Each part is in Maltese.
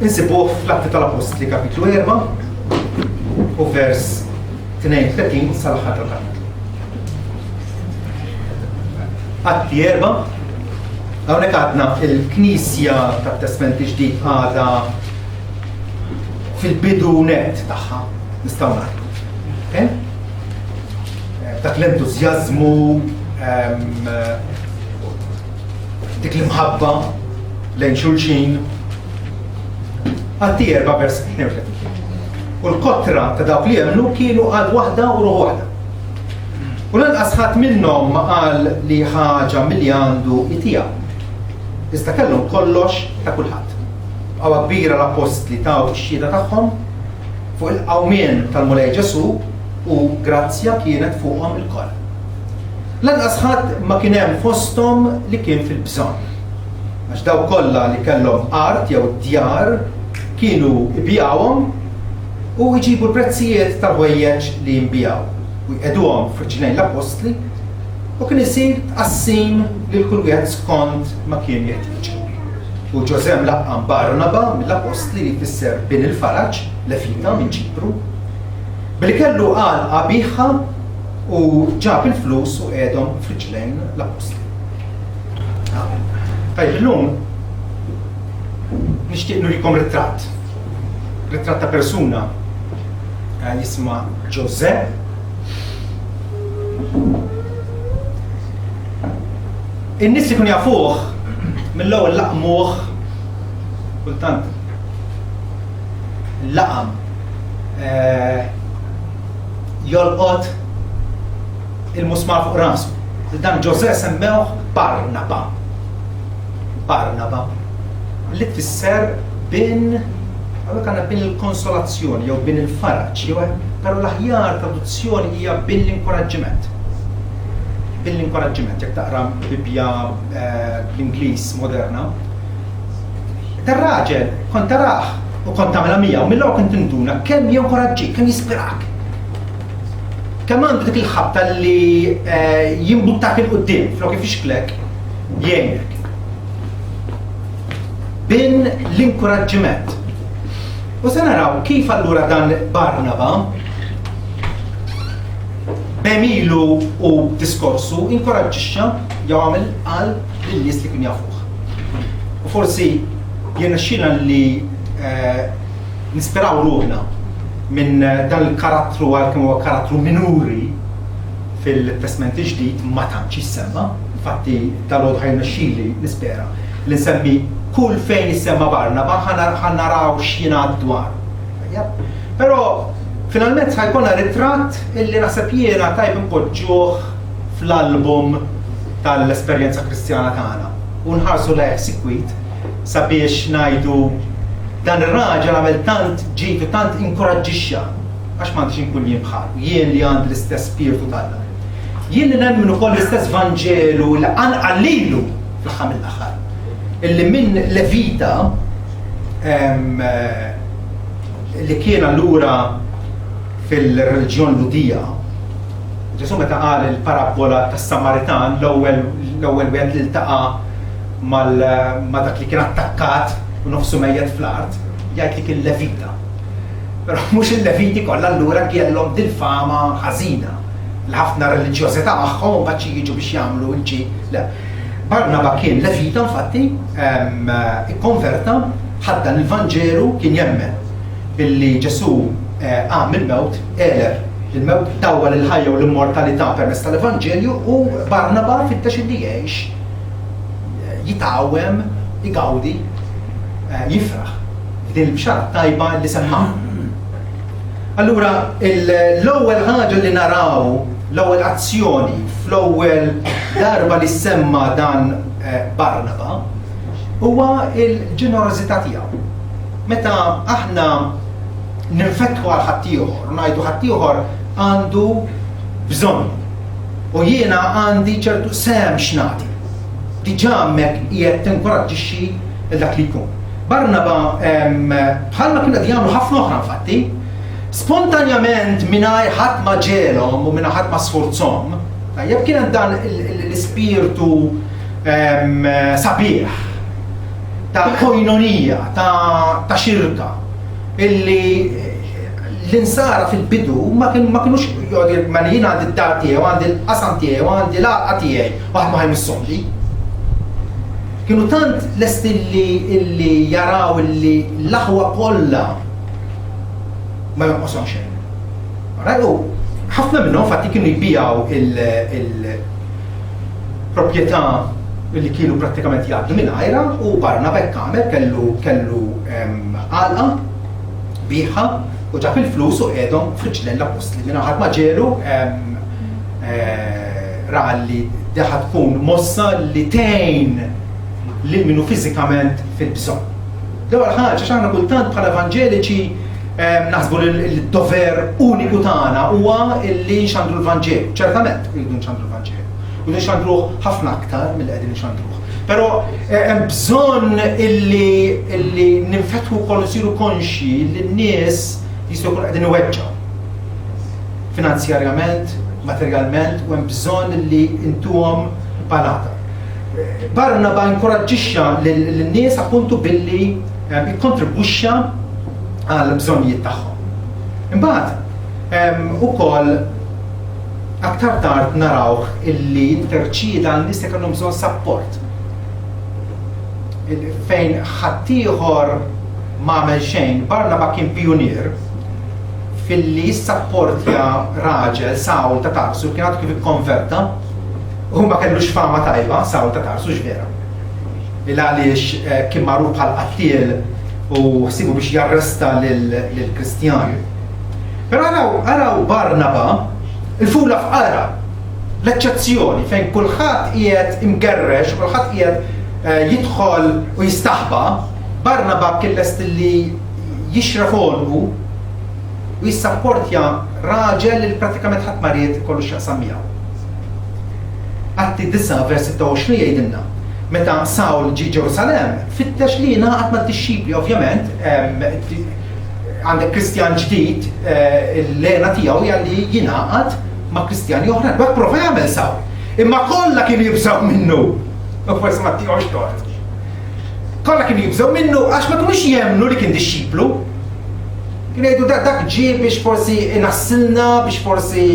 Insibuh fl-Atti tal-Appostli kapitlu 4 u vers 32 sal-aħħar tal-kapitlu. Atti 4 Hawnhekk għadna il-Knisja tat-Testment il-Ġdid għadha fil-bidu net tagħha, nistgħu ngħidu. Okay? Eh, dak l-entużjażmu, ehm, dik l-imħabba lejn xulxin. Atti 4 vers 32. U l-kotra ta' dawk li jemmnu kienu għal waħda u ruħ waħda. U lanqas ħadd minnhom ma qal li ħaġa milli għandu hi tiegħu. Iżda kellhom kollox ta' kulħadd. B'qawwa kbira l-appostli taw ix-xhieda tagħhom fuq il-qawmien tal-Mulej Ġesù u grazzja kienet fuqhom ilkoll. Lanqas ħadd ma kien hemm fosthom li kien fil-bżonn. Għax dawk kollha li kellhom art jew djar kienu jbigħuhom u jġibu l-prezzijiet tal-ħwejjeġ li jinbiegħu u jqegħduhom f'riġlejn l-appostli, u kien isir tqassim lil kull wieħed skont ma kien jeħtieġ. U Ġożè mlaqqam Barnaba mill-appostli li jfisser bin il-faraġ, Levita minn Ċipru, billi kellu għalqa biegħha u ġab il-flus u qiegħdhom f'riġlejn l-appostli. Tajjeb, illum nixtieq nurikom ritratt. Ritratt ta' persuna eh, jisma Jose. In-nies li kun jafuh mill-ewwel laqmuh kultant laqam eh, jolqot il-musmar fuq rasu. Dan Ġożè semmewh Barnaba. Barnaba, li tfisser bin hawnhekk għandna bin il-konsolazzjoni jew bin il-faraġ, jew però l-aħjar traduzzjoni hija bin l-inkoraġġiment. Bin l-inkoraġġiment, jekk taqra Bibbja eh, bl-Ingliż moderna. Dar-raġel kont tarah u kont tagħmilha miegħu mill-ewwel kont tinduna kemm jinkoraġġik, kemm jispirak. Kemm għandu dik il-ħabta li eh, jimbuttak il-qudiem flok ifixklek jgħinek. Bin l-inkuraġġiment. U se naraw kif allura dan Barnaba b'għemilu u diskorsu inkoraġġixxa jew għamel għal lin-nies li kien jafuh. U forsi jirnexxina li eh, nispiraw ruħna minn dan il-karattru għalkemm huwa karattru minuri fil-Testment il-Ġdid ma tantx jissemma, infatti dalgħodu ħa jirnexxili nispera li nsemmi kull fejn jissemma Barnaba ħa naraw x'jingħad dwaru. Tajjeb? Però finalment ħa jkollna ritratt illi naħseb jiena tajb inpoġġuh fl-album tal-esperjenza Kristjana tagħna u nħarsu lejh sikwit sabiex ngħidu dan ir-raġel għamel tant ġid u tant inkoraġġixxa Għax m'għandix inkun jien bħalu, jien li għandi l-istess spirtu t'Alla. Jien li nemmen ukoll l-istess Vanġelu li qanqal lilu fl-aħħar mill-aħħar. Illi minn Levita li kien allura fil-reliġjon Lhudija, Ġesù meta qal il-parabbola tas-Samaritan, l-ewwel l-ewwel wieħed li ltaqa' ma' dak li kien attakkat u nofsu mejjet fl-art, jgħid li kien Levita. Però mhux il-Leviti kollha allura kellhom dil-fama ħażina li ħafna reliġjożità magħhom u mbagħad xi jiġu biex jagħmlu l-ġid. Le. Barnaba kien Levita infatti, ikkonverta, ħaddan il-Vanġelu, kien jemmen illi Ġesù eh, qam mill-mewt, għeleb il-mewt, dawwal il-ħajja u l-immortalità permezz tal-Evanġelju u Barnaba fittex illi jgħix eh, jitgħawem, igawdi, eh, jifraħ. F'din il-bxara tajba li semma. Allura, l-ewwel ħaġa li naraw, l-ewwel azzjoni, fl-ewwel darba li semma dan eh, Barnaba, huwa il-ġenerożità tiegħu. Meta aħna ninfetħu għal ħaddieħor, ngħidu ħaddieħor għandu bżonn u jiena għandi ċertu sehem x'nagħti. Diġà hemmhekk qiegħed tinkoraġġixxi lil dak li jkun. Barnaba, bħalma kienu qed jagħmlu ħafna oħra infatti, spontanjament mingħajr ħadd ma ġegħelhom u mingħajr ħadd ma sfurzhom, tajjeb kien hemm dan l-ispirtu sabiħ. ta' koinonija, ta' ta' xirka, illi l-insara fil-bidu ma kinux jgħodu ma li jien għandi d-dar tiegħi u għandi l-qasam tiegħi u għandi l-għalqa tiegħi u ħadd ma ħajmisshom li. Kienu tant lesti li illi jaraw illi l-aħwa kollha ma jonqoshom xejn. U ħafna minnhom fatti kienu jbijaw il-proprjetà li kienu prattikament jgħaddu minn għajra u Barnaba hekk għamel kellu kellu għalqa biħa u ġab il-flus u qiegħdhom f'riġlejn l-appostli. Mingħajr ma ġelu eh, ra li deħa tkun mossa li tgħin lil minnu fiżikament fil-bżonn. L-ewwel ħaġa x'aħna kultant bħala evanġeliċi eh, naħsbu li l-dover uniku tagħna huwa li nxandru l-Vanġelu. Ċertament irridu nxandru l-Vanġelu. U nxandruh ħafna aktar mill qegħdin nxandruh. Però eh, hemm bżonn illi illi ninfetħu wkoll nsiru konxji li n-nies jistgħu jkunu qegħdin iweġġgħu. Finanzjarjament, materjalment, u hemm bżonn li intuhom palata. Barnaba inkoraġġixxa lin-nies appuntu billi ehm, ikkontribwixxa għal bżonnijiet tagħhom. Imbagħad ehm, ukoll aktar tard narawh illi interċieda għal nies li kellhom bżonn sapport. Fejn ħaddieħor m'għamel xejn, Barnaba kien pijunier filli jissapportja raġel Sawl ta' Tarsu kien għadu kif ikkonverta u ma kellux fama tajba Sawl ta' Tarsu x'vera. Il għaliex eh, kien magħruf bħal qattiel u ħsibu biex jarresta lill-Kristjani. Però araw, araw Barnaba, il-fula f'qara, l-eċċezzjoni fejn kulħadd qiegħed imgerrex, kulħadd qiegħed eh, jidħol u jistaħba, Barnaba kien lest li jixref għonqu u jissapportja raġel li pratikament ħadd ma ried ikollu x'jaqsam miegħu. Atti 9 vers 26 jgħidilna, meta Sawl ġie Ġerusalemm, fittex li jingħaqad mad-dixxipli, ovvjament, għandek Kristjan ġdid, eh, l-lena tiegħu hija li jingħaqad ma' Kristjani oħrajn. Bak prova jagħmel Sawl. Imma kollha kienu jibżgħu minnu. U forsi ma tihomx tort. Kollha kienu jibżgħu minnu għax ma kinux jemmnu li kien dixxiplu. Kienu jgħidu dak dak ġie biex forsi inassilna, biex forsi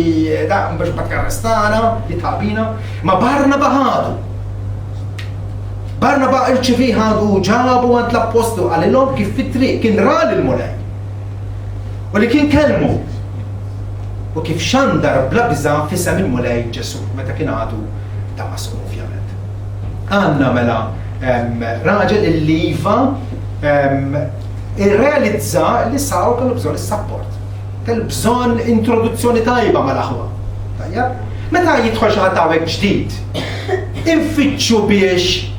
dak biex bat jarrestana, jitħabina. Ma Barnaba ħadu. Barnaba irċivi ħadu ġabu għand l-appostlu qalilhom kif fit-triq kien ra lill-Mulej. U li kien kellmu. U kif xandar bla biża' f'isem il-Mulej Ġesu meta kien għadu Damasku ovvjament. Għandna mela raġel illi iva irrealizza li Sawl kellu bżonn is-sapport. Kellu bżonn introduzzjoni tajba mal-aħwa. Tajjeb? Meta jidħol xi ħadd hawnhekk ġdid, infittxu biex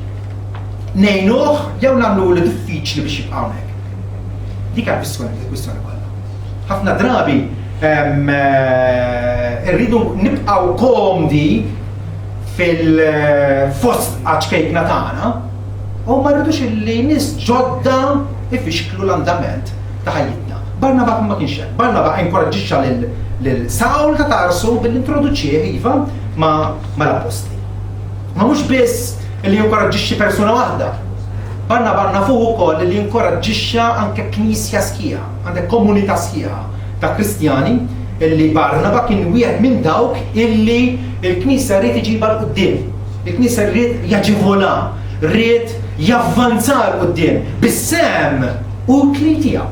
ngħinuh jew nagħmlu diffiċli biex jibqa' hawnhekk. Dik hija kwistjoni, kwistjoni kollha. Ħafna drabi eh, irridu nibqgħu komdi fil-fost ċkejkna tagħna u ma rridux illi nies ġodda ifixklu l-andament ta' ħajjitna. Barnaba ma kienx hekk. Barnaba inkoraġġixxa lil Sawl ta' Tarsu billi introduċih iva ma' l-appostli. Ma mhux biss li jinkoraġġixxi persuna waħda. Barnaba nafuh ukoll li jinkoraġġixxa anke knisja sħiħa, għandek komunità sħiħa ta' Kristjani illi Barnaba kien wieħed minn dawk illi l-Knisja ried iġibha 'l quddiem. Il-Knisja ried jaġivola, ried javvanza 'l quddiem bis-sehem utli tiegħu.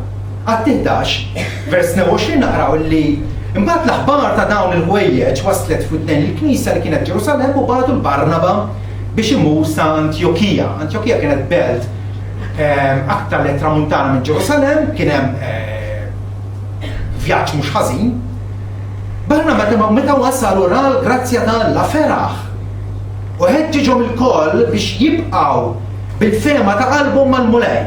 Atti 11, vers 22 naqraw illi imbagħad l-aħbar ta' dawn il-ħwejjeġ waslet f'widnejn il-Knisja li kienet Ġerusalemm u bagħtu 'l Barnaba biex imur sa Antjokija. Antjokija kienet belt ehm, aktar lejn tramuntana minn Ġerusalemm, kien hemm eh, vjaġġ mhux ħażin. Barnaba meta meta wasal u ra l-grazzja ta' Alla feraħ u ħeġġiġhom ilkoll biex jibqgħu bil-fehma ta' qalbhom mal-Mulej.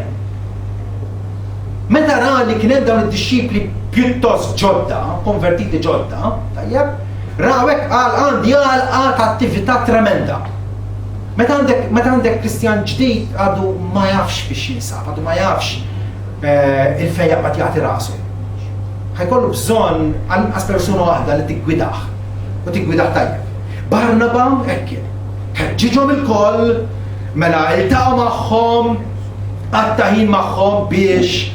Meta ra li kien hemm dawn id-dixxipli pjuttost ġodda, konvertiti ġodda, tajjeb, raw hekk qal għandi għalqa ta' attività tremenda. Meta għandek meta għandek Kristjan ġdid għadu ma jafx biex jinsab, għadu ma jafx eh, il-fejn jaqbad jagħti rasu. Ħajkollu bżonn għall-inqas persuna waħda li tiggwidah u tiggwidah tajjeb. Barnaba hekk kien. Ħeġġiġhom ilkoll, mela iltaqgħu magħhom. Qatta' ħin magħhom biex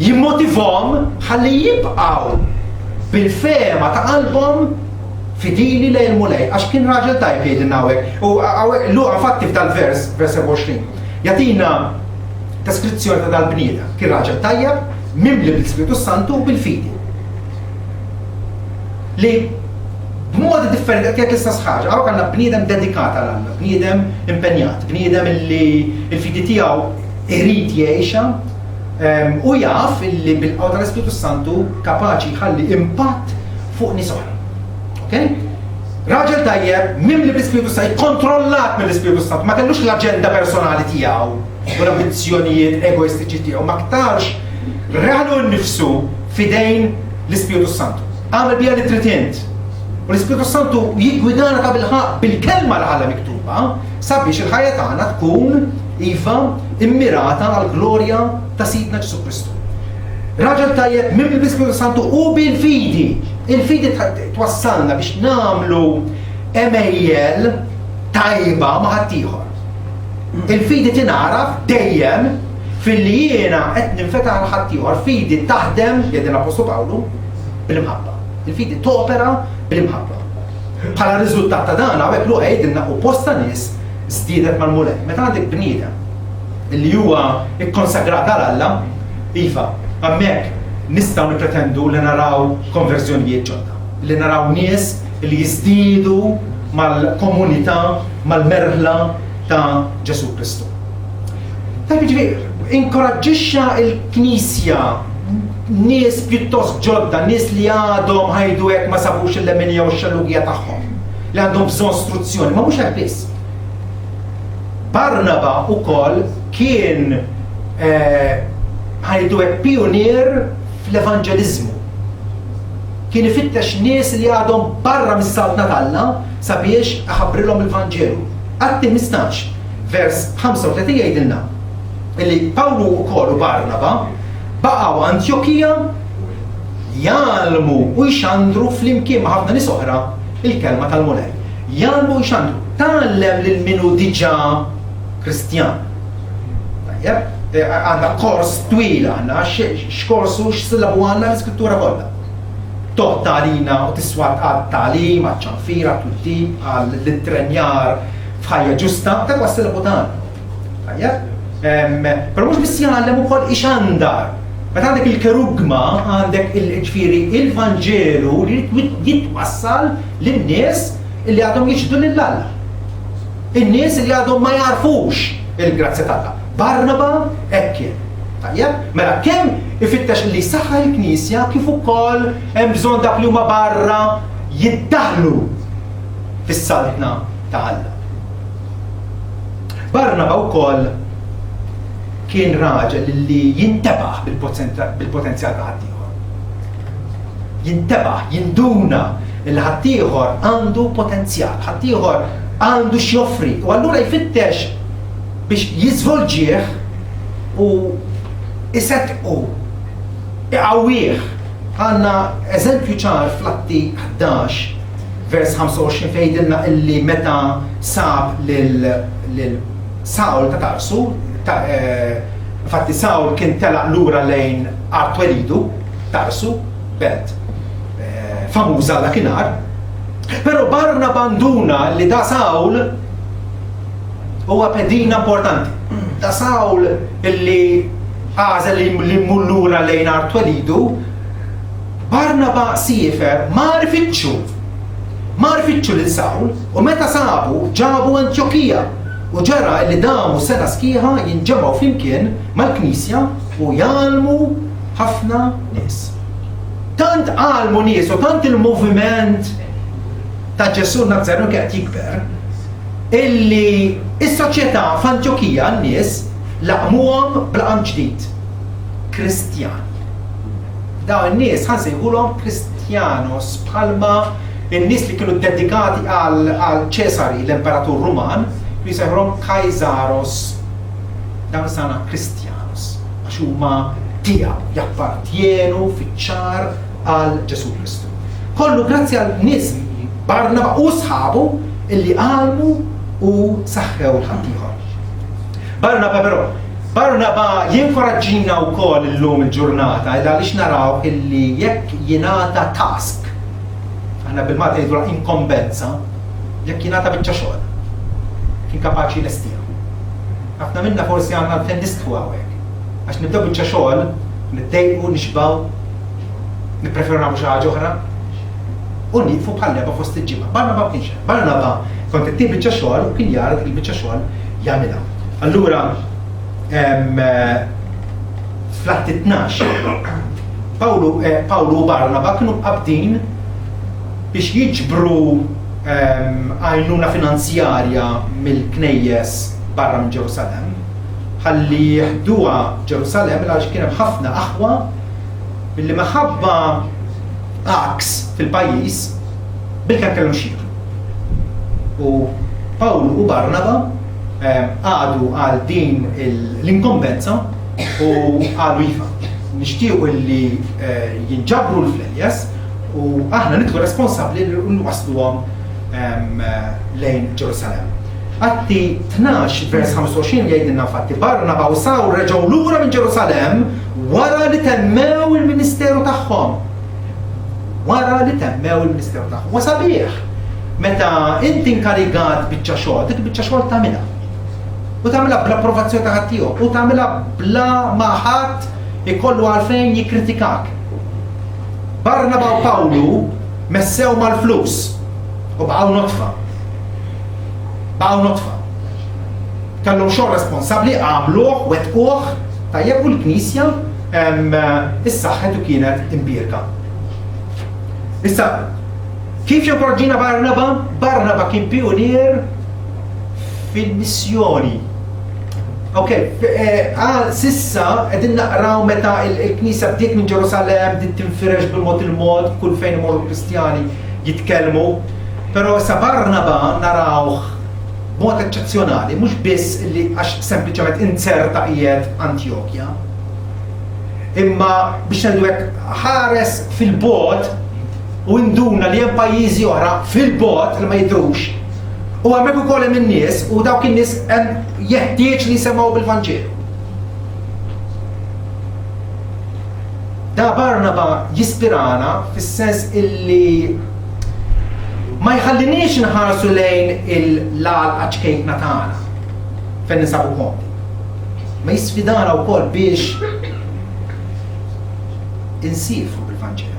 jimmotivhom ħalli jibqgħu bil-fehma ta' qalbhom fidili lejn il-Mulej, għax kien raġel tajjeb jgħidilna hawnhekk. U hawnhekk Luqa fatti f'dal-vers, vers 27, jagħtina deskrizzjoni ta' dal-bniedem. Kien raġel tajjeb, mimli bl-Ispirtu Santu u bil-fidi. Li b'modi differenti qed jgħid l-istess ħaġa. Hawnhekk għandna bniedem dedikat għal Alla, bniedem impenjat, bniedem li l-fidi tiegħu irid jgħixha ehm, u jaf illi bil-qawwa tal-Ispirtu Santu kapaċi jħalli impatt fuq nies oħra. Okay? Raġel tajjeb, mimli bl-Ispirtu Santu, kontrollat mill-Ispirtu Santu, ma kellux l-aġenda personali tiegħu u l-ambizzjonijiet egoistiċi tiegħu, ma aktarx ralu nnifsu fidejn l-Ispirtu Santu. Għamel bija li trid int. U l-Ispirtu Santu jiggwidana ta' bilħaq bil-kelma li ħalla miktuba sabiex il-ħajja tagħna tkun iva immirata għall-glorja ta' Sidna Ġesù Kristu. Raġel tajjeb mimli bl-Ispirtu Santu u bil-fidi. Il-fidi twassalna biex nagħmlu għemejjel tajba ma' ħaddieħor. Il-fidi tingħaraf dejjem filli jiena qed ninfetaħ għal ħaddieħor. Fidi taħdem, jgħidilna l-Appostlu Pawlu, bil-imħabba. Il-fidi topera bil-imħabba. Bħala riżultat ta' dan hawnhekk Luqa jgħidilna u bosta nies żdiedet mal-Mulej. Meta għandek bniedem li huwa ikkonsagrat għal Alla, iva, hemmhekk nistgħu nippretendu li naraw konverżjonijiet ġodda, li naraw nies li jiżdiedu mal-komunità, mal-merħla ta' Ġesù Kristu. Tajb jiġifieri, inkoraġġixxa l-Knisja nies pjuttost ġodda, nies li għadhom ħajdu hekk ma sabux il-leminija u x-xellugija tagħhom, li għandhom bżonn struzzjoni, ma mhux hekk biss. Barnaba wkoll kien eh, ħajdu hekk pionier fl-evanġeliżmu. Kien ifittex nies li għadhom barra mis-saltna t'Alla sabiex iħabbrilhom il-Vanġelu. Atti 15, vers 35 jgħidilna li Pawlu wkoll u Barnaba baqgħu Antjokija jgħallmu u jxandru flimkien ma' ħafna nies oħra il-kelma tal-Mulej. Jgħallmu u jxandru. Tgħallem lil min hu diġà Kristjan. Tajjeb, eh, għandna kors twil aħna, x'kors u x'sillabu għandna l-iskrittura kollha. Toħ tagħlina u tiswa għat-tagħlim, għaċ-ċanfir, għat-twittib, għall-ittrenjar f'ħajja ġusta, dak huwa s-sillabu tagħna. Tajjeb? Però mhux biss jgħallem ukoll ixandar. Meta għandek il-kerugma, għandek il-ġifieri il-Vanġelu li jitwassal lin-nies li għadhom jiġdu lil Alla. In-nies li għadhom ma jarfux il-grazzja t'Alla. Barnaba hekk kien. Tajjeb? Mela kemm ifittex li jsaħħaħ il-Knisja kif ukoll hemm bżonn dak li huma barra jiddaħlu fis-saltna ta' Alla. Barnaba wkoll kien raġel li jintebaħ bil-potenzjal ta' ħaddieħor. Jintebaħ, jinduna li ħaddieħor għandu potenzjal, ħaddieħor għandu x'joffri u allura jfittex biex jiżvolġih u isettqu, iqawwih. Għandna eżempju ċar fl-Atti 11 vers 25 fejn jgħidilna illi meta sab lil lil Sawl ta' Tarsu, ta', eh, infatti Sawl kien telaq lura lejn art twelidu, Tarsu, belt eh, famuża dakinhar. Però Barnaba nduna li da Sawl huwa pedina importanti. Da Sawl illi għażel li jmur lura lejn art twelidu, Barnaba siefer mar ifittxu. Mar ifittxu lil Sawl, u meta sabu, ġabu Antjokija. U ġara li damu sena sħiħa jinġemgħu flimkien mal-knisja u jgħallmu ħafna nies. Tant għallmu nies u tant il-moviment ta' Ġesù Nazzarenu kien qed jikber, illi s-soċjetà f'Antjokija n-nies laqmuhom b'laqam ġdid, Kristjani. Dawn in-nies ħa nsejħulhom Kristjanos bħalma n-nies li kienu ddedikati għal Ċesari, l-Imperatur Ruman, kienu jsejħulhom Kaisaros. Dawn issa għandna Kristjanos għax huma tiegħu, jappartjenu fiċ-ċar għal Ġesù Kristu. Kollu grazzi għal nies Barnaba u sħabu illi għallmu u saħħew l-ħaddieħor. Barnaba però. Barnaba jinkoraġġina wkoll illum il-ġurnata il għaliex naraw illi jekk jingħata task, aħna bil-Malti ngħidulha inkombenza, jekk jingħata biċċa xogħol, kien kapaċi jlestiha. Ħafna minna forsi għandna għalfejn nistħu hawnhekk. Għax nibdew biċċa xogħol, niddejqu, nixbgħu, nippreferu nagħmlu xi ħaġa oħra u nieqfu bħal leba fost il-ġimgħa. Barnaba ma kienx hekk. Barnaba kont ittih biċċa xogħol u kien jara dik il-biċċa xogħol jagħmilha. Allura fl-Atti 12 Pawlu, eh, Pawlu u Barnaba kienu mqabbdin biex jiġbru għajnuna finanzjarja mill-knejjes barra minn Ġerusalemm ħalli jeħduha Ġerusalemm għaliex kien hemm ħafna aħwa billi minħabba għaks fil-pajjiż bilkemm kellhom x'jieklu. U Pawlu u Barnaba qagħdu għal din l-inkombenza u qalu iva, nixtiequ li eh, jinġabru l-flejjes u aħna nidħlu responsabbli li nwassluhom lejn Ġerusalemm. Atti 12 vers 25 jgħidilna infatti Barnaba u Sawl reġgħu lura minn Ġerusalemm wara li temmew il-ministeru tagħhom. Wara li temmew il-ministeru tagħhom. Wa sabiħ meta inti inkarigat biċċa xogħol, dik biċċa xogħol tagħmilha. U tagħmilha bl-approvazzjoni ta' ħaddieħor, u tagħmilha bla ma ħadd ikollu għalfejn jikkritikak. Barnaba u Pawlu messew mal-flus u baqgħu notfa. Baqgħu notfa. Kellhom xogħol responsabbli, għamluh, wettquh, tajjeb u l-Knisja issaħħet u kienet imbierka. Issa, kif jinkoraġġina Barnaba? Barnaba kien pionier fil-missjoni. Ok, eh, ah, sissa qegħdin naqraw meta il-Knisja bdiet minn Ġerusalemm, bdiet tinfirex bil-mod il-mod, kull fejn imorru Kristjani jitkellmu. Però sa Barnaba narawh b'mod eċċezzjonali, mhux biss li għax sempliċement inzerta qiegħed Antjokja. Imma biex ngħidu hekk ħares fil-bogħod u induna li hemm pajjiżi oħra fil-bogħod li ma jidhrux U hemmhekk ukoll hemm in-nies u dawk in-nies hemm jeħtieġ li jsemgħu bil-Vanġelu. Da Barnaba jispirana fis-sens illi ma jħalliniex nħarsu lejn il-għalqa ċkejkna tagħna fejn ninsabu komdi. Ma jisfidana wkoll biex insifru bil-Vanġelu.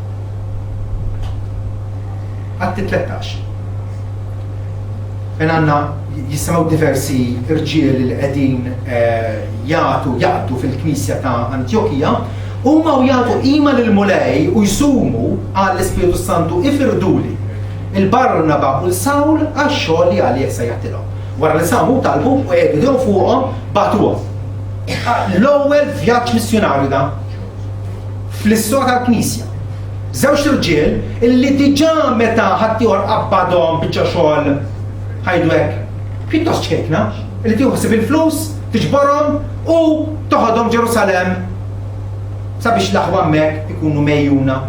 Atti 13. Fejn għandna jissemgħu diversi rġiel li qegħdin eh, jagħtu jaqdu fil-Knisja ta' Antjokija, huma u jagħtu qima lill-Mulej u jsumu għal l-Ispiritu Santu ifirduli il-Barnaba u l-Sawl għax-xogħol li għalih se jagħtilhom. Wara li samu talbu u qiegħdu idejhom fuqhom bagħtuhom. Ah, l-ewwel vjaġġ missjunarju da fl-istorja tal-Knisja. Żewġt irġiel illi diġà meta ħaddieħor qabbadhom biċċa xogħol ħajdu hekk pjuttost ċkejkna, illi tieħu ħsieb il-flus, tiġborhom u toħodhom Ġerusalemm sabiex l-aħwa hemmhekk ikunu megħjuna.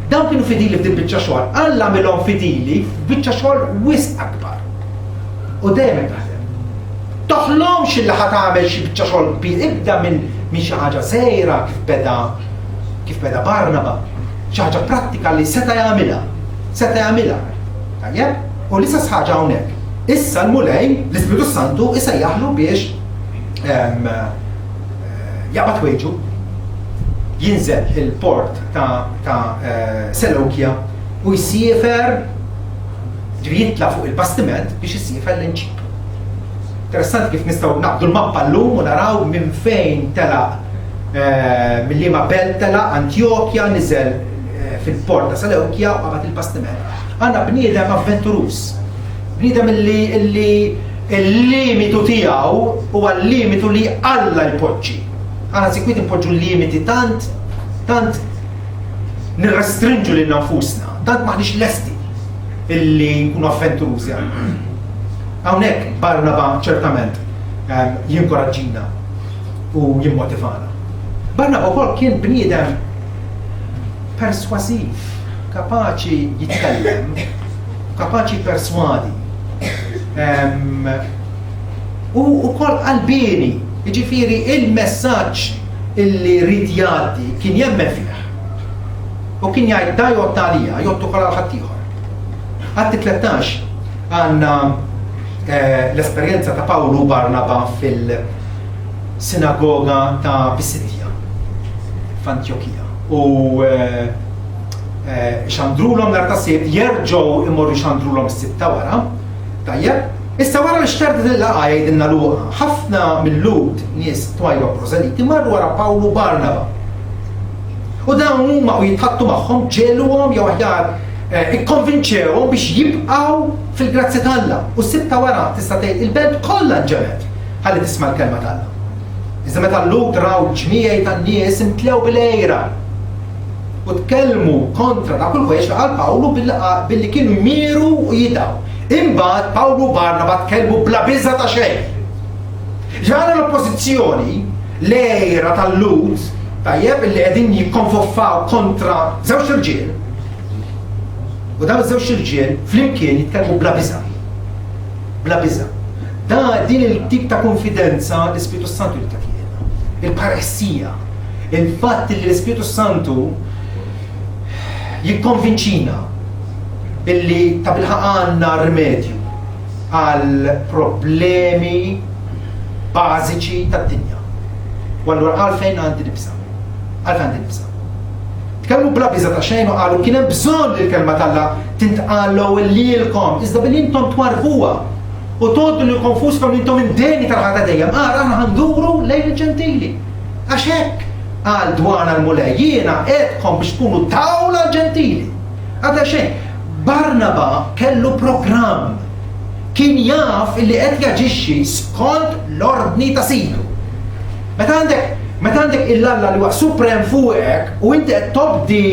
Dawn kienu fidili f'din biċċa xogħol, Alla għamilhom fidili f'biċċa xogħol wisq akbar. U dejjem hekk taħdem. Toħlomx illi ħa tagħmel xi biċċa xogħol kbir, ibda minn minn xi ħaġa żgħira kif beda kif beda Barnaba, xi ħaġa prattika li seta' jagħmilha. Seta' jagħmilha. Tajjeb? U l-istess ħaġa hawnhekk. Issa l-Mulej, l-Ispiritu Santu, isejjaħlu biex ehm, eh, jaqbad ħwejġu, jinżel il-port ta', ta eh, Seleukia u jsiefer ġifieri jitla' fuq il-bastiment biex isiefer lejn Ċipru. Interessanti kif nistgħu naqbdu l-mappa llum u naraw minn fejn telaq eh, minn liema belt telaq Antjokja niżel eh, fil-port ta' Selewkja u qabad il-bastiment. Għandna bniedem avventuruż. Bniedem illi illi il-limitu tiegħu huwa l-limitu li Alla jpoġġi. Aħna sikwit impoġġu limiti tant tant nirrestrinġu lil nfusna, tant maħniex lesti illi nkunu avventurużi. Hawnhekk Barnaba ċertament ehm, jinkoraġġina u jimmotivana. Barnaba wkoll kien bniedem perswasiv, kapaċi jitkellem, kapaċi perswadi. Ehm, u wkoll qalbieni. Jiġifieri il-messaġġ illi ried jgħaddi kien jemmen fih. U kien jgħid da jgħodd għalija, jgħodd ukoll għal ħaddieħor. Atti 13 għandna eh, l-esperjenza ta' Pawlu u Barnaba fil-sinagoga ta' Pisidja f'Antjokija. U eh, eh, xandrulhom nhar ta' Sibt, jerġgħu imorru xandrulhom is-Sibt ta' wara. Tajjeb, issa wara li xterdet il-laqgħa jgħidilna Luqa, ħafna mil-Lhud nies twajba proseliti marru wara Pawlu u Barnaba. U dawn huma u jitħaddtu magħhom ġegħluhom jew aħjar eh, ikkonvinċewhom biex jibqgħu fil-grazzja t'Alla. U s-Sibt ta' wara tista' tgħid il-belt kollha nġemgħet ħalli tisma' l-kelma t'Alla. Iżda meta l-Lhud raw ġmiegħi tan-nies imtlew bil-għira u tkellmu kontra dawk il-ħwejjeġ li qal Pawlu billi kienu jmieru u jidgħu. Imbagħad Pawlu u Barnaba tkellmu bla biża' ta' xejn. Ġara l-oppożizzjoni, l-għira tal-Lhud, tajjeb, illi qegħdin jikkonfoffaw kontra żewġ irġiel. U dawn iż-żewġ irġiel flimkien jitkellmu bla biża'. Bla biża'. Da din il-tip ta' konfidenza l-Ispirtu Santu li tagħtina. Il-paressija, il-fatt li l-Ispirtu Santu jikkonvinċina illi ta' bilħaq għandna rimedju għal problemi bażiċi tad-dinja. U allura għalfejn għandi nibża'? Għalfejn għandi nibża'? Tkellmu bla biża' ta' xejn u qalu kien hemm bżonn li l-kelma t'Alla tintqal l-ewwel lilkom, iżda billi intom twarrbuha u tgħoddu lilkom nfuskom li intom indeni tal-ħajja ta' dejjem, ara aħna ħa nduru lejn il-Ġentili. Għax hekk qal dwarna l-Mulej, jiena qegħedtkom biex tkunu dawl għall-Ġentili. Għadha xejn. Barnaba kellu programm. Kien jaf illi qed jaġixxi skont l-ordni ta' Sidu. Meta għandek meta għandek il-Alla li huwa suprem fuqek u inti qed tobdi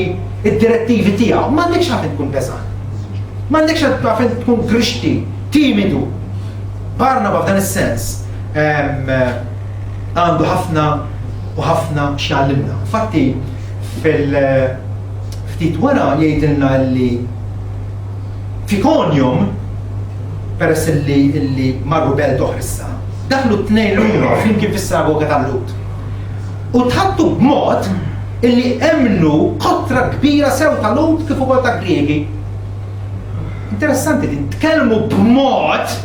d-direttivi tiegħu, m'għandekx għalfejn tkun beżgħan. M'għandekx għalfejn tkun grixti, timidu. Barnaba f'dan is-sens għandu ħafna u ħafna x'jgħallimna. Infatti fil ftit wara jgħidilna li f'Ikonium peress li illi marru belt oħra issa, daħlu t-tnejn lura flimkien fis-sinagoga tal-Lhud. U tħaddtu b'mod illi emmnu kotra kbira sew ta' Lhud kif ukoll ta' Griegi. Interessanti din, tkellmu b'mod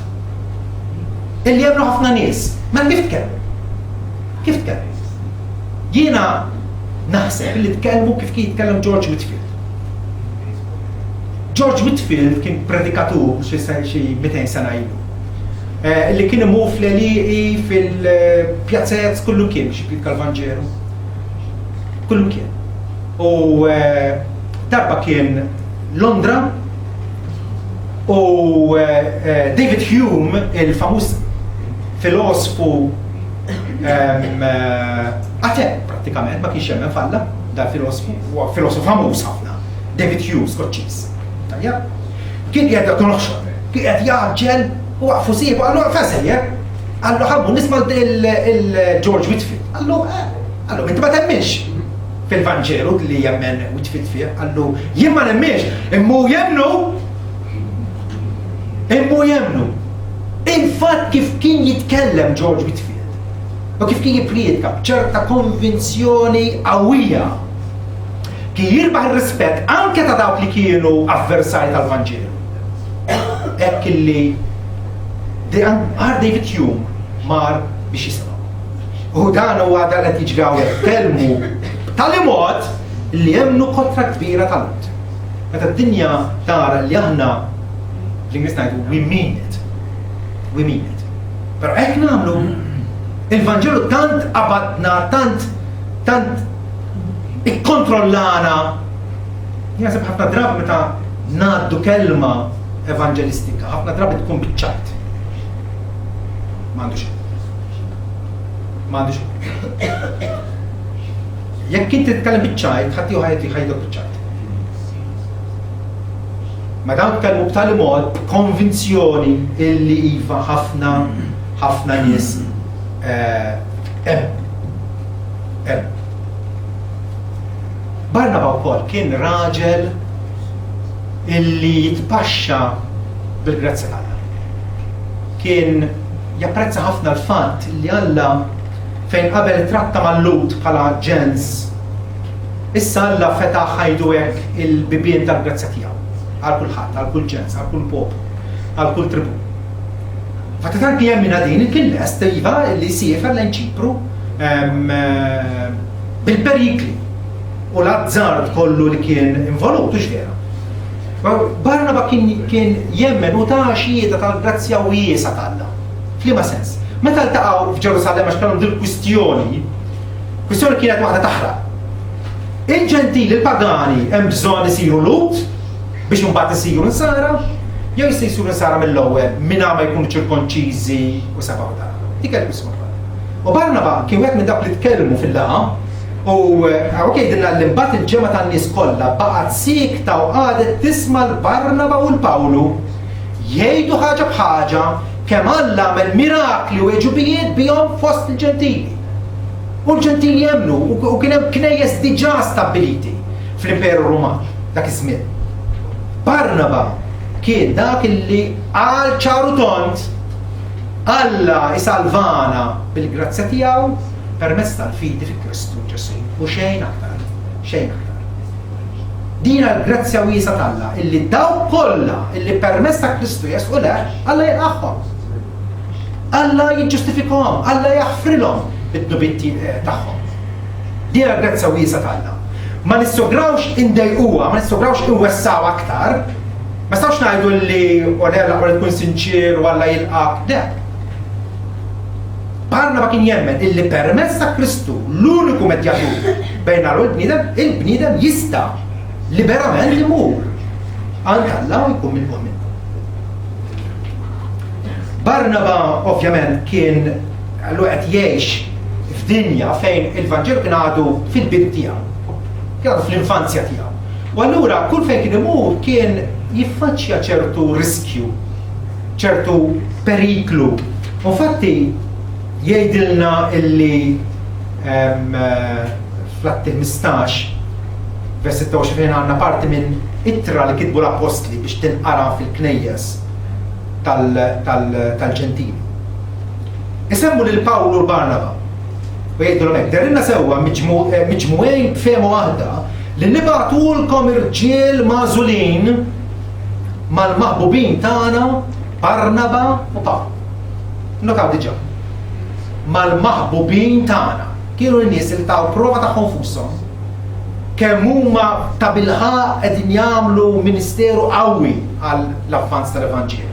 illi emmnu ħafna nies. Mela kif tkellmu? Kif tkellmu? Jiena naħseb li tkellmu kif kien jitkellem George Whitfield. George Whitfield kien predikatur xi 200 sena ilu. Eh, li kien imur fl-għelieqi fil-pjazzez kullu kien biex jippriedka l-Vanġelu. Kullu kien. U eh, darba kien Londra u eh, David Hume, il-famuż filosfu Ate, prattikament, ma kienx jemmen f'Alla, dal-filosfu, huwa filosfu famuż ħafna, David Hume, Skoċċiż. Tajjeb? Kien qiegħed kien oħxon, kien qiegħed jgħaġġel u waqfu sieħbu qallu fejn sejjer? Qallu ħabbu nisma' il-George Whitfield. Qallu, eh, qallu inti ma temminx fil-Vanġelu li jemmen Whitfield fih, qallu jien ma nemminx, imma hu jemmnu Imma hu jemmnu. Il-fatt kif kien jitkellem George Whitfield u kif kien jippriedka b'ċerta konvinzjoni qawwija kien jirbaħ ir-rispett anke ta' dawk li kienu avversarji tal-Vanġelu. Hekk illi Mar David Hume mar biex jisimgħu. U dan huwa dan qed jiġri hawnhekk tkellmu b'tali mod li emmnu kotra kbira tal-Lhud. Meta d-dinja tara li aħna bl-Ingliż ngħidu we mean it. We mean it. Però hekk nagħmlu il-Vanġelu tant qabadna, tant tant ikkontrollana. Naħseb ħafna drabi meta ngħaddu kelma evanġelistika, ħafna drabi tkun biċ-ċajt. M'għandu xejn. M'għandu xejn. Jekk inti titkellem biċ-ċajt, ħadd ieħor ħajdok biċ-ċajt. Ma dawn tkellmu b'tali mod b'konvinzjoni illi iva ħafna ħafna nies eh, hemm. Hemm. Barnaba wkoll kien raġel illi jitpaxxa bil-grazzja t'Alla. Kien japprezza ħafna l-fatt li Alla Fejn qabel tratta mal-Lhud bħala ġens, issa Alla fetaħ ngħidu hekk il-bibien tal-grazzja tiegħu għal kulħadd, għal kull ġens, għal kull poplu, għal kull tribù. Fatta tant kien jemminha din, kien lest iva li jsiefer lejn Ċipru bil-perikli u l-azzard kollu li kien involut, hux vera. Barnaba kien, kien jemmen u ta' xhieda tal-grazzja wiesgħa t'Alla. F'liema sens? Meta ltaqgħu f'Ġerusalemm għax kellhom dil-kwistjoni, kwistjoni kienet waħda taħraq. Il-ġentili, il-pagani, hemm bżonn isiru Lhud biex imbagħad isiru nsara, jew jista' jsiru nsara mill-ewwel mingħajr ma jkunu ċirkonċiżi u sebgħu darba. Dik hija l-kwistjoni. U Barnaba kien wieħed minn dawk li tkellmu fil-laqgħa u eh, hawnhekk jgħidilna li mbagħad il-ġemgħa tan-nies kollha baqgħet siekta u qagħdet tisma' l-Barnaba u l-Pawlu jgħidu ħaġa b'ħaġa kemm Alla għamel mirakli u għeġubijiet bihom fost il-Ġentili. U l-Ġentili emmnu u kien hemm knejjes diġà stabbiliti fl-Imperu Ruman dak iż-żmien. Barnaba kien dak illi qal ċar u tond Alla isalvana bil-grazzja tiegħu permezz tal-fidi fi Kristu Ġesù u xejn aktar, xejn aktar. Din l-grazzja wiesgħa t'Alla illi dawk kollha illi permezz ta' Kristu jersqu lejh, Alla jilqagħhom. Alla jiġġustifikahom, Alla jaħfrilhom id-dnubiet eh, tagħhom. Din l-grazzja wiesgħa t'Alla. Ma nissograwx indejquha, ma nissograwx inwessaw aktar, ma nistgħux ngħidu li u le l-aqwa li tkun sinċier u Alla jilqak. Le. Barnaba kien jemmen illi permezz ta' Kristu, l-uniku medjatur bejn Alla u l-bniedem, il-bniedem jista' liberament imur għand Alla u jkun milqugħ minnu. Barnaba ovvjament kien għallu qed jgħix f'dinja fejn il-Vanġelu kien għadu fil-bidu tiegħu. Kien għadu fl-infanzja tiegħu. U allura kull fejn kien imur kien jiffaċċja ċertu riskju, ċertu periklu. U infatti jgħidilna illi fl-Atti 15 vers 26 għandna parti minn ittra li kitbu l-appostli biex tinqara fil-knejjes tal-Ġentili. Isemmu lil Pawlu u Barnaba u jgħidulhom hekk, derilna sewwa eh, miġmugħin b'fehma waħda li nibagħtulkom irġiel magħżulin mal-maħbubin tagħna Barnaba u Pawl. Notaw diġà. Mal-maħbubin tagħna. Kienu n-nies li taw prova tagħhom fushom kemm huma tabilħaqq qegħdin jagħmlu ministeru qawwi għal l-avvanz tal-Evanġelju.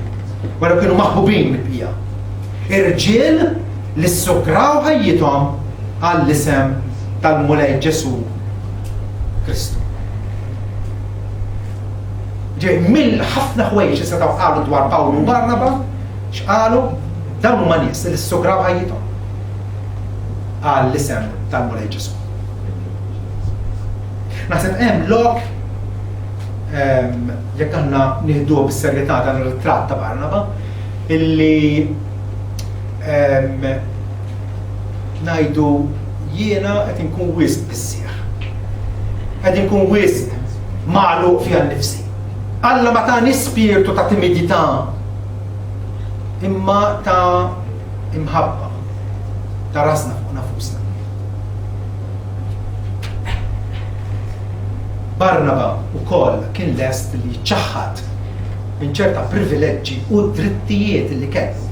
Wara kienu maħbubin mill-bqija. Irġiel li ssugraw ħajjithom għall-isem tal-Mulej Ġesù Kristu. Ġej, mill-ħafna ħwejjeġ li setgħu qalu dwar Pawlu u Barnaba, x'qalu? Dawn huma nies li ssugraw ħajjithom għall-isem tal-Mulej Ġesù. Naħseb hemm lok ehm, jekk aħna nieħduha bis-serjetà dan ir-ritratt ta' Barnaba illi ehm, ngħidu jiena qed inkun wisq bissieħ. Qed inkun wisq magħluq fiha nnifsi. Alla ma tani spirtu ta' timidità imma ta' imħabba ta' rasna fuq nafusna. Barnaba wkoll kien lest li jiċċaħħad minn ċerta privileġġi u drittijiet li kellu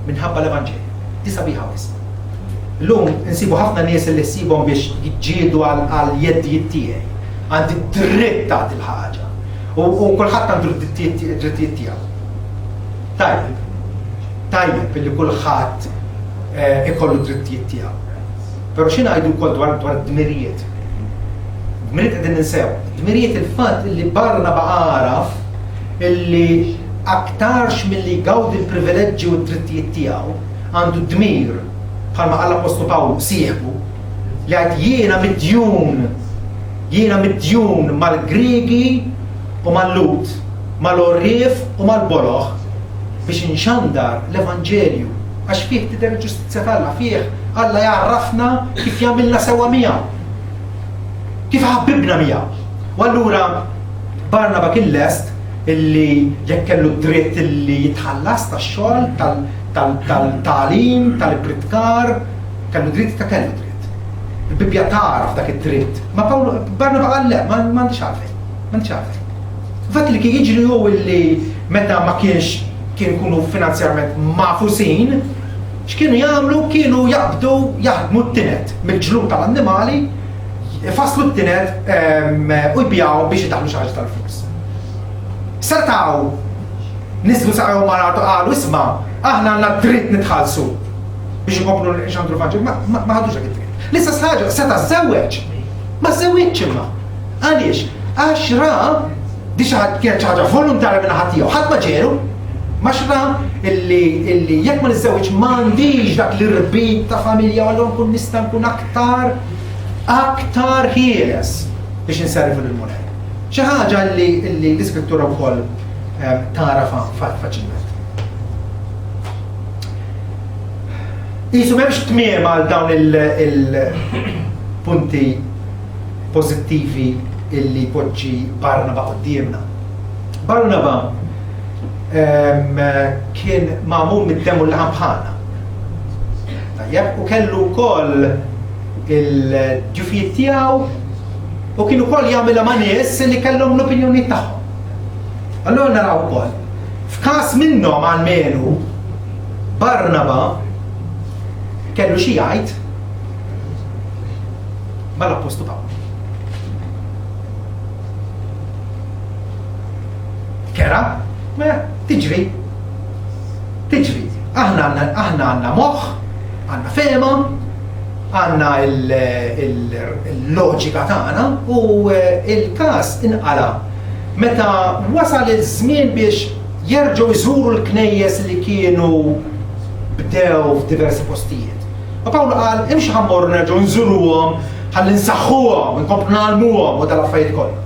minħabba l-Evanġelju. Di sabiħa wisq. Illum insibu ħafna nies li ssibhom biex jiġġieldu għal jeddijiet tiegħi. Għandi dritt ta' dil-ħaġa. U kulħadd għandu d-drittijiet tiegħu. Tajjeb. Tajjeb illi kulħadd eh, ikollu drittijiet tiegħu. Però xi ngħidu wkoll dwar dwar dmirijiet? Dmirijiet qegħdin ninsew. Dmirijiet il-fatt li Barnaba għaraf illi aktarx milli jgawdi l-privileġġi u d-drittijiet tiegħu għandu dmir bħalma qal l-Appostlu Pawlu sieħbu li għad jiena midjun jiena midjun mal-Griegi u mal-Lut, mal-għorrief u mal-boloh biex inxandar l-Evanġelju għax fih tidher il-ġustizzja t'Alla, fih Alla jgħarrafna kif jagħmilna sewwa miegħu, kif ħabbibna miegħu. U allura Barnaba kien lest illi jekk kellu dritt illi jitħallas tax-xogħol, tal-tagħlim, tal-ippritkar. Kellu dritt ta' kellu dritt. Il-Bibbja tagħraf dak id-dritt. Ma Pawlu Barnaba qal le, ma m'għandix għalfejn. M'għandix għalfejn. Fatt li kien jiġri hu illi meta ma kienx kien ikunu finanzjarment magħfusin, x'kienu jagħmlu? Kienu jaqbdu jaħdmu t-tinet mill-ġlud tal-annimali, ifasslu t-tinet ehm, u jbigħu biex idaħlu xi ħaġa tal-flus. Setgħu niżlu saqajhom mal-art u qalu isma' aħna għandna dritt nitħallsu biex inkomplu nxandru l-Vanġelu, ma ħadux dak id-dritt. L-istess ħaġa seta' żżewweġ. Ma żżewwiġx imma. Għaliex? Għax ra di xi kienet xi ħaġa volontarja minn ħadd tiegħu, ħadd ma ġelu. Ma xra illi illi jekk ma niżżewwiġ m'għandix dak l-irbit ta' familja u allura nkun nista' nkun aktar aktar ħieles biex inservi lill-Mulej. Xi ħaġa li l-Iskrittura wkoll eh, tagħrafha faċilment. Qisu m'hemmx tmiem għal dawn il-punti pożittivi illi jpoġġi Barnaba quddiemna. Barnaba ehm, kien magħmul mid-demm u l-laħam bħalna. Tajjeb, u kellu wkoll il-ġufijiet tiegħu u kien ukoll jagħmilha ma' nies li kellhom l-opinjoni tagħhom. Allura naraw ukoll F'każ minnhom almenu, Barnaba kellu xi jgħid mal-appostlu Pawlu. Kera, ma tiġri. Tiġri. Aħna għandna aħna għandna moħħ, għandna fehma, għandna il-loġika tagħna u eh, il-każ inqala' Meta wasal iż-żmien biex jerġgħu jżuru l-knejjes li kienu bdew f'diversi postijiet. U Pawlu qal, imxu ħa mmorru nerġgħu nżuruhom ħalli nsaħħuhom, inkomplu ngħallmuhom u dal-affarijiet kollha.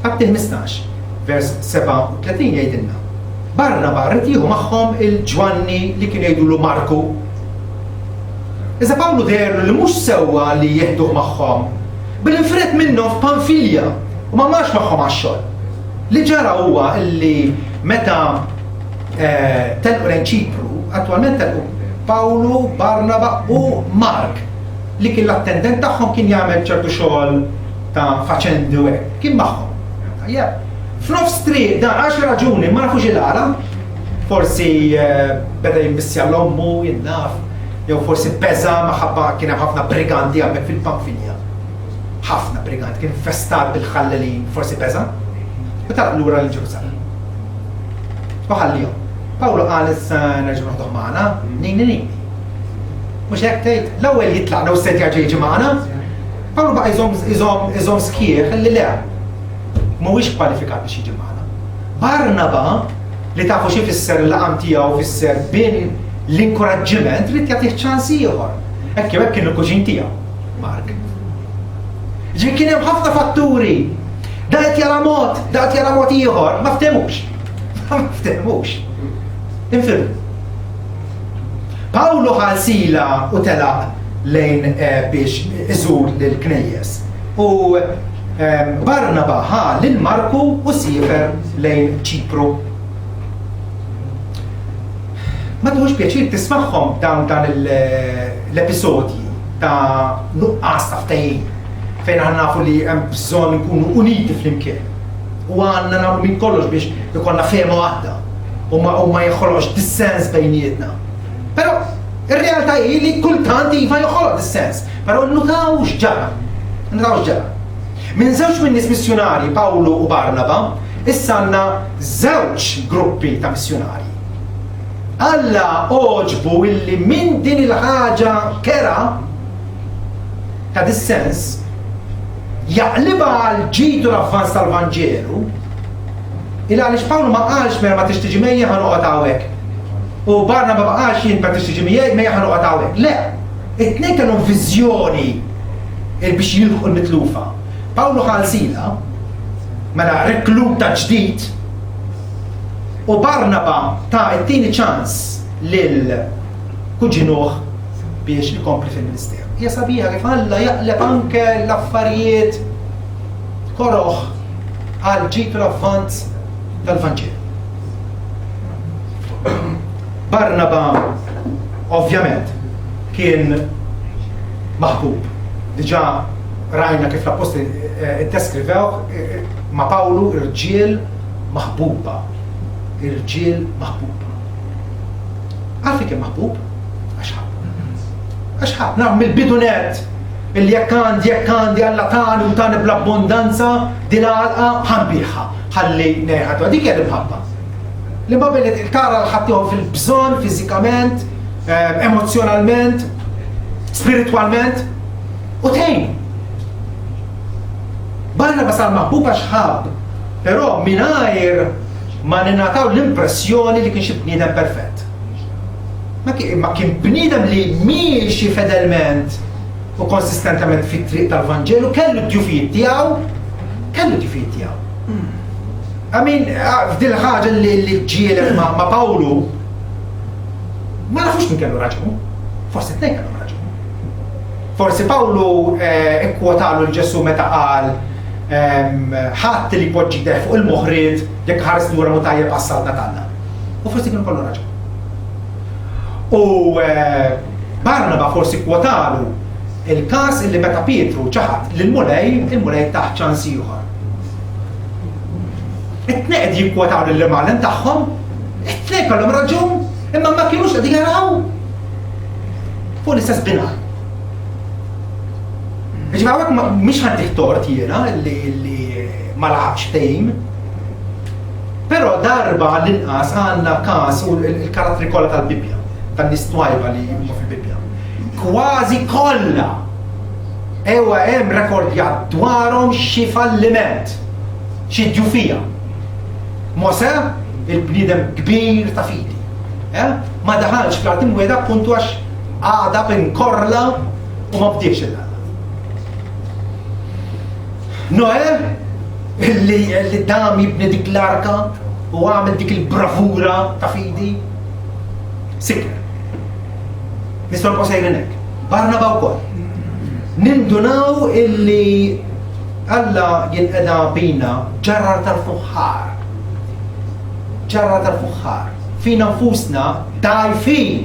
Atti 15, vers 37 jgħidilna, Barnaba ried jieħu magħhom il-Ġwanni li kienu jgħidulu Marku. Iżda Pawlu deherlu li mhux sewwa li jieħduh magħhom Billi nfired minnhom f'Pamfilja u ma marx magħhom għax-xogħol. Li ġara huwa li meta telqu lejn Ċipru, attwalment telqu Pawlu, Barnaba u Mark, li kien l-attendent tagħhom kien jagħmel ċertu xogħol ta' faċendi u hekk, kien magħhom. Tajjeb. F'nofs triq dan għal xi raġuni ma nafux il-għala, forsi beda jimmissja l-ommu, jien naf, Jew forsi beża' maħabba kien hemm ħafna briganti hemmhekk fil-Pamfilja. Ħafna briganti, kien infestat bil-ħallelin, forsi beża'. U telaq lura lil Ġerusalemm. U ħallihom. Pawlu qal issa nerġgħu noħduh magħna, nini nini. Mhux hekk tgħid, l-ewwel jitlaqna u se jerġa' jiġi magħna. Pawlu baqa' jżomm iżomm iżomm sħiħ li le. Mhuwiex kwalifikat biex jiġi magħna. Barnaba li tafu xi fisser il-laqam tiegħu fisser bin l-inkoraġġiment ried jagħtih ċans ieħor. Hekk jew hekk kien il-kuġin tiegħu, Mark. Ġifieri kien hemm ħafna fatturi. Da qed jara mod, da qed jara mod ieħor, ma ftehmux. Ma ftehmux. Infirdu. Pawlu ħal Sila u telaq lejn eh, biex iżur lill-knejjes. U eh, Barnaba ħa lil Marku u siefer lejn Ċipru. Ma tieħux pjaċir tismagħhom dawn dan l-episodji ta' nuqqas ta' ftehim fejn aħna nafu li hemm bżonn nkunu uniti flimkien. U għandna nagħmlu minn kollox biex ikollna fehma waħda u ma, u ma jinħoloqx dissens bejnietna. Però ir-realtà hi li kultant iva joħoloq dissens, però nnutaw x'ġara. Nnutaw x'ġara. Minn żewġ minn nies missjunarji, Pawlu u Barnaba, issa għandna żewġ gruppi ta' missjunarji. Alla għoġbu illi minn din il-ħaġa kerha ta' dissens jaqlibha għal ġid u l-avvanz tal-Vanġelu, il għaliex Pawlu ma qalx mela ma tix tiġi mejja ħa noqgħod hawnhekk. U Barnaba ma qalx jien ma tix tiġi miegħi mejja ħa noqgħod hawnhekk. Le, it-tnejn kellhom viżjoni biex jilħqu l-mitlufa. Pawlu ħa Sila, mela rekluta ġdid, U Barnaba ta t-tieni ċans lil kuġinuh biex ikompli fil-ministeru. Hija sabiħa kif Alla jaqleb anke l-affarijiet koroh għal ġid u l-avvanz tal-Vanġelu. Barnaba, ovvjament, kien maħbub. Diġà rajna kif l-appostli eh, iddeskrivewh eh, ma' Pawlu irġiel maħbuba. Irġiel maħbuba. Għalfejn kien maħbub? Għax ħabb. Għax ħabb, naf mill-bidu net illi jekk għandi jekk għandi Alla tani u tani bl-abbondanza din għalqa ħanbiħha ħalli ngħid dik hija l-imħabba. L-imħabba li tara l-ħaddieħor fil-bżonn fiżikament, eh, emozjonalment, spiritwalment u tgħin. Barnaba sar maħbub għax ħabb, però mingħajr ma ningħataw l-impressjoni li kien xi bniedem perfett. Ma kien bniedem li miexi fedelment u konsistentement fit-triq tal-Vanġelu, kellu d-djufijiet tiegħu, kellu d-djufijiet tiegħu. I mean, ah, f'dil ħaġa li li ġielet ma, ma Pawlu, ma nafux min kellu raġun. Forsi tnejn kellhom raġun. Forsi Pawlu eh, ikkwotalu l-Ġesu meta qal ehm, ħadd li jpoġġi deħ fuq il-moħriet jekk ħares lura mu tajjeb għas-saltna t'Alla. U forsi kienu kollu raġun. U eh, Barnaba forsi kwotalu il-każ illi meta Pietru ċaħad lill-Mulej, il-Mulej taħ ċans ieħor. It-tnejn qed jikkwotaw lill-imgħallem tagħhom, it-tnejn kellhom raġun, imma ma kinux qegħdin jaraw fuq l-istess binar. Ġifieri hawnhekk mhix ħaddih tort jiena li ma laħaqx ftehim. Però darba l-inqas għandna każ u l-karattri kollha tal-Bibbja, tan-nies twajba li huma fil-Bibbja. Kważi kollha Ewa hemm rekordjat dwarhom xi falliment, xi djufija. Mosè, il-bniedem kbir ta' fidi, eh, ma daħalx fl-art imwiegħda appuntu għax għadab inkorla u ma bdiex lil Alla. Noè, illi, illi dam jibni dik l-arka u għamel dik il-bravura ta' fidi, siker. Nistgħu nibqgħu sejrin hekk. Barnaba wkoll. Nindunaw illi Alla jinqeda bina ġarrar tal-fuħħar. Ġarrar tal-fuħħar. Fina nfusna dgħajfin.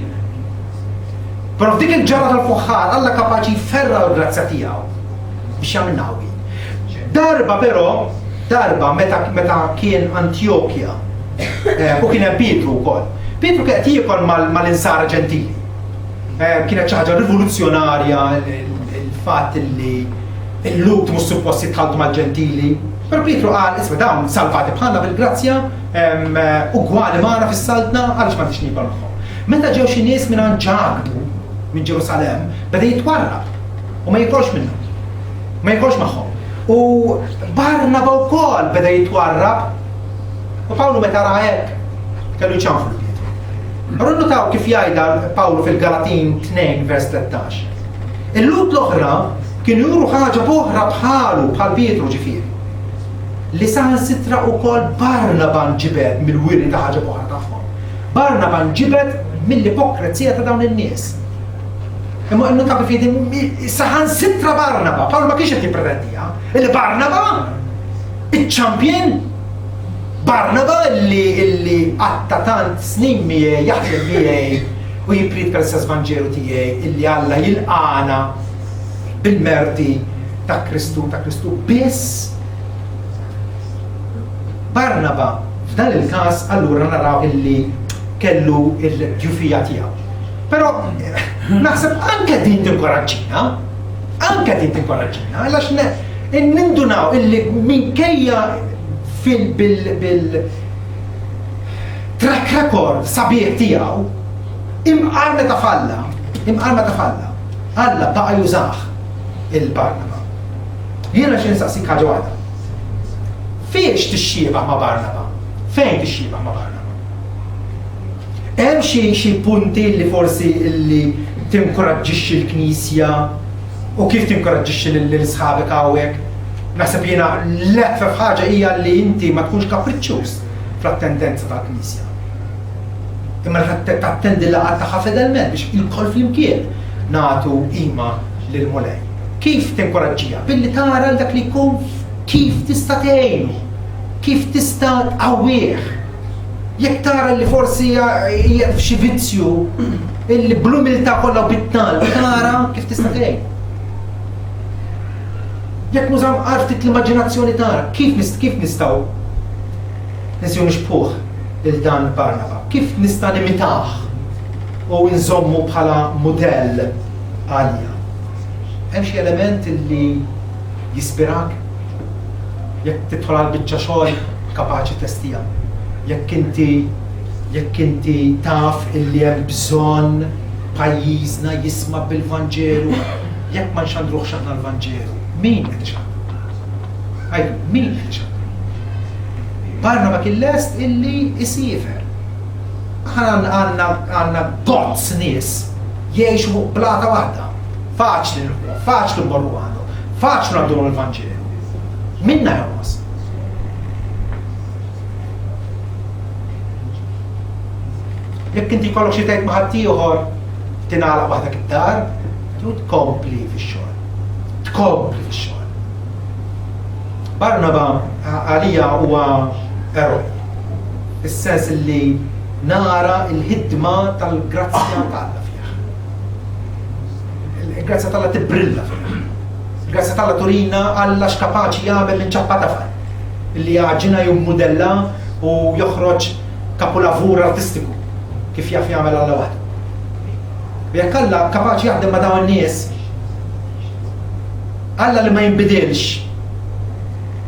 Però f'dik il-ġarra tal-fuħħar Alla kapaċi jferra l-grazzja tiegħu biex jagħmilna qawwi. Darba però, darba meta meta kien Antjokja eh, u kien hemm Pietru wkoll. Pietru kien qed jiekol mal-insara ġentili. Eh, kienet xi ħaġa rivoluzzjonarja il-fatt li l-Lhud mhux suppost jitħalltu mal-Ġentili. Però Pietru qal, isma' dawn salvati bħalna bil-grazzja, ugwali magħna fis-saltna, għaliex m'għandix niekol magħhom. Meta ġew xi nies minn għand Ġakbu minn Ġerusalemm, beda jitwarrab u ma jikolx minnhom. Ma jikolx magħhom. U Barnaba wkoll beda jitwarrab. U Pawlu meta ra hekk kellu jċanfru Pietru. Però notaw kif jgħidha Pawlu fil-Galatin 2 vers 13. Il-Lhud l-oħra kienu juru ħaġa b'oħra bħalu, bħal Pietru ġifieri. Li saħansitra wkoll Barnaba nġibed mill-wiri ta' ħaġa b'oħra tagħhom. Barnaba nġibed mill-ipokrezija ta' dawn in-nies. Imma innu ta' kif jgħid saħansitra Barnaba, Pawlu ma kienx qed jippretendiha, illi Barnaba iċ-champion Barnaba li illi qatta' tant snin miegħi, jaħdem miegħi u jippriedka l-istess Vanġelu tiegħi illi Alla jilqagħna bil-merti ta' Kristu, ta' Kristu biss. Barnaba f'dan il-każ allura naraw illi kellu il-djufija tiegħu. Però naħseb anke din tinkoraġġina, anke din tinkoraġġina, għax nindunaw illi minkejja fil bil bil track record sabiħ tiegħu, imqar meta falla, imqar meta falla, Alla baqa' jużah il-Barnaba. Jiena xi nsaqsik ħaġa waħda. Fiex tixxiebah ma' Barnaba? Fejn tixxiebah ma' Barnaba? Hemm xi xi punti li forsi li tinkoraġġixxi l-Knisja u kif tinkoraġġixxi lil sħabek hawnhekk? Naħseb jiena l-eħfef ħaġa hija li inti ma tkunx kapriċċjuż fl-attendenza tal-Knisja. Imma li tattendi l-laqgħat tagħha fedelment biex ilkoll flimkien nagħtu qima lill-Mulej. Kif tinkoraġġiha? Billi tara l dak li jkun kif tista' tgħinu, kif tista' tqawwih. Jekk tara li forsi hija f'xi vizzju illi bl-umiltà kollha u bit-talb tara kif tista' tgħin. Jekk nużaw ftit l-immaġinazzjoni tara kif kif nistgħu nsiru nixbħuh lil dan Barnaba, kif nista' nimitah u nżommu bħala mudell għalija. Hemm xi element illi jispirak? Jekk tidħol għal biċċa xogħol kapaċi tlestiha. Jekk inti jekk inti taf illi hemm bżonn pajjiżna jisma' bil-Vanġelu, jekk ma nxandruhx aħna l-Vanġelu, min qed ixandru? Għidu, min qed ixandru? Barnaba kien lest illi jsiefer. Aħna għandna għandna gozz nies jgħixu fuq blata waħda. Faċli nilħquhom, faċli mmorru għandhom, faċli ngħaddulhom il-Vanġelu. Minna jonqos. Jekk inti jkollok xi tgħid ma' ħaddieħor, tingħalaq waħdek id-dar, jew tkompli fix-xogħol. Tkompli fix-xogħol. Barnaba għalija huwa eroj. Fis-sens li nara l-ħidma tal-grazzja ta' Alla fih. Il-grazzja t'Alla tibbrilla fih. Il-grazzja t'Alla turina Alla x'kapaċi jagħmel minn ċappa tafal. Illi jagħġinha jimmudella u joħroġ kapulavur artistiku kif jaf jagħmel Alla waħdu. U jekk Alla kapaċi jaħdem ma' dawn in-nies, Alla li ma jinbidilx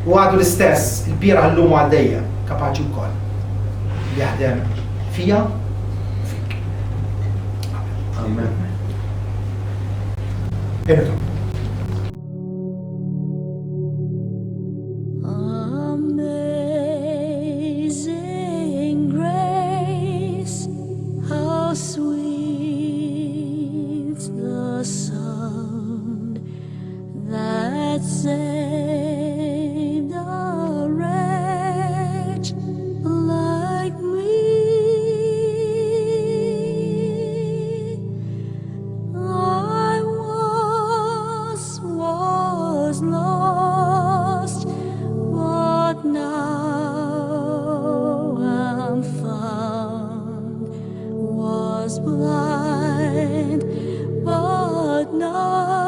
u għadu l-istess il-bieraħ illum u għal dejjem, kapaċi wkoll jaħdem fija u fik. Amen. Amen. Amazing grace, how sweet the sound that saved a wretch like me. I once was lost, but now am found. Was blind, but now